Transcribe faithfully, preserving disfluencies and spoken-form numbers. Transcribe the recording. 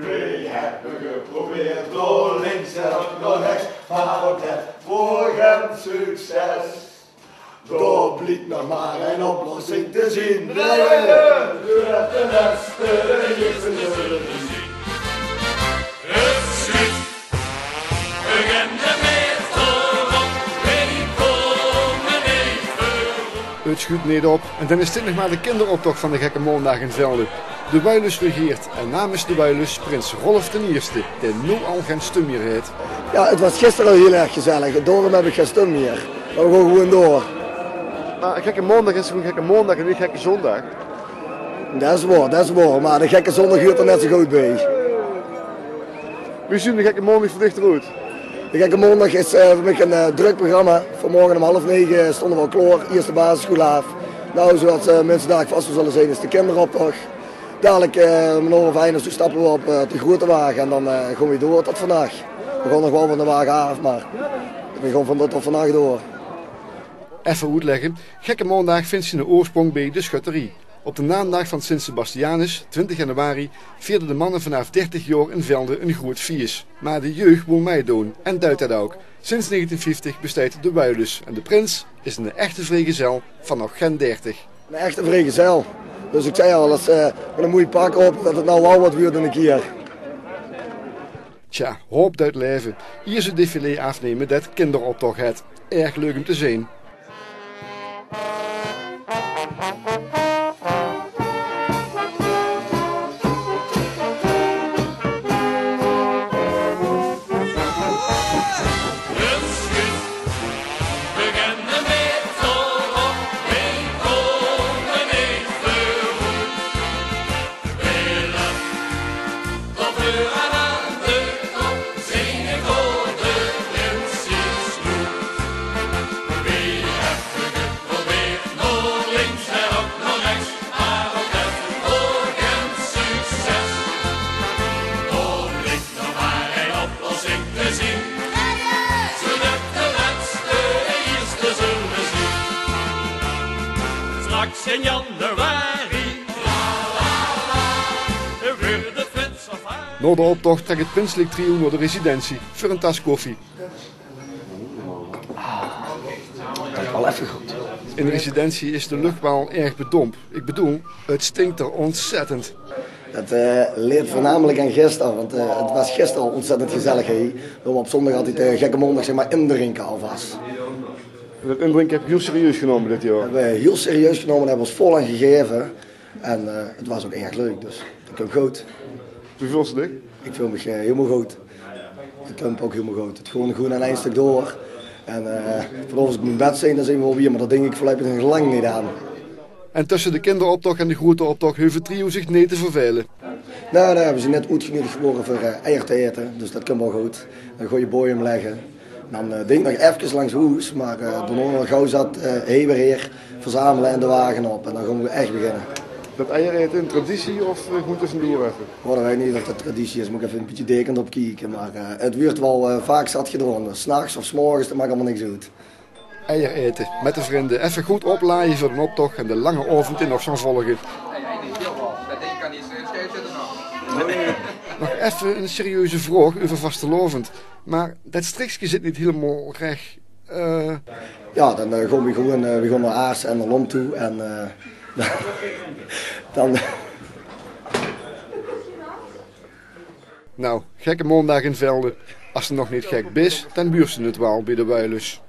Weej hebbe geprobeerd door links en ook door rechts, maar ook dat voor geen succes. Door bliek nog maar een oplossing te zien. Weej de beste, de eerste zullen zien. Het schuut neet op en dan is dit nog maar de kinderoptocht van de Gekke Maondaag in Velde. De Wuilus regeert en namens de Wuilus prins Rolf d'n Ierste, dae noe al gen stum mier haet. Ja, het was gisteren al heel erg gezellig. Daarom heb ik geen stem meer. Maar we gaan gewoon door. Maar Gekke Maondaag is gewoon Gekke Maondaag en neet Gekke Zondaag. Dat is waar, dat is waar. Maar de Gekke Zondag huurt er net zo goed bij. Wie zuut de Gekke Maondaag veur dich d'roet? De Gekke Maondaag is eh, veur mich een eh, druk programma. Vanmorgen om half negen stonden we al klaar. Eerst de basisschool af. Nou, zoals eh, mensen dadelijk vast wel zullen zien, is de kinderoptocht. Dadelijk eh, om een uur of één of zo stappen we op eh, de grote wagen en dan eh, gaan we door tot vannacht. We gaan nog wel van de wagen af, maar we gaan van tot vannacht door. Effe oetlègke. Gekke Maondaag vindj ziene oorsprong bie de schutterie. Op de naamdaag van Sint Sebastianus, twintig januari, vierde de manne vanaaf dertig jaor in Velde ein groeët fies. Mer de jeug wol meidoon en duit det ouk. Sinds negentien vieftig besteit de Wuilus en de prins is eine echte vreegezel van nog gen dertig. Eine echte vreegezel. Dus ik zei al, as eh, mit ein moei pak op, det het now waal waat wuuert ein kier. Tja, hoop duit laeve. Iers 't defilé aafneme det kinderoptoch het. Erg leuk um te zeen. Straks in januari. Nao de optoch trek het prinselik trio nao de residentie veur ein tas koffie. In de residentie is de luch waal erg bedomp. Ik bedoel, het stink d'r ontzettend. Het eh, leet voornamelijk aan gister, want eh, het was gister al ontzettend gezellig hie. Toen we op zondag altied eh, gekke maondag zeg maar indrinke alvast. Det indrinke heb ik hiel serieus genome dit jaor. Hebben we heel serieus genomen, hebben we ons vol aan gegeven. En eh, het was ook erg leuk, dus det kump good. Wie veulste dich? Ik veul mich eh, hielemaol good. Det kump ouk hielemaol good. Het gewoon, gewoon aan ein stuk door. En eh, vanaovend as ik in bed zeen, dan zeen we waal weer, maar det dink ik veurluipig nog lang neet aan. En tösse de kinderoptoch en de groeëte optoch heuve het trio zich neet te vervele. Nou, nou, we zien net oetgeneudigd gewore veur eh, eier te aete, dus det kump waal good. Ein gooj booi um legge. Dan eh, dink ik nog efkes langs hoes, maar eh, daonao nog gaw zat eh, heen weer her verzamele en de wagen op. En dan gaon we ech beginne. Det eier aete ein traditie of eh, gewoon tössendoor effe? Goh, det weit ik neet of det traditie is. Mót ik effe ein bietje dekend op kieke. Maar eh, het wuuert waal eh, vaak zat gedaon. 's Nachs of 's morges, det maak allemaol niks oet. Eier aete mit de vrinde. Effe good oplaaie veur den optoch en de lange aovend dae nog zal volge. Nog effe ein serieuze vraog euver vastelaovend. Mer det strikske zit neet hielemaol rech. Eh. Ja, dan eh, gaon we gewoon, eh, we gaon nao Aarse en nao Lom toe en eh, dan. Nou, gekke maondaag in Velde. As se nog neet gek bis, dan wuuers se het waal bie de Wuilus.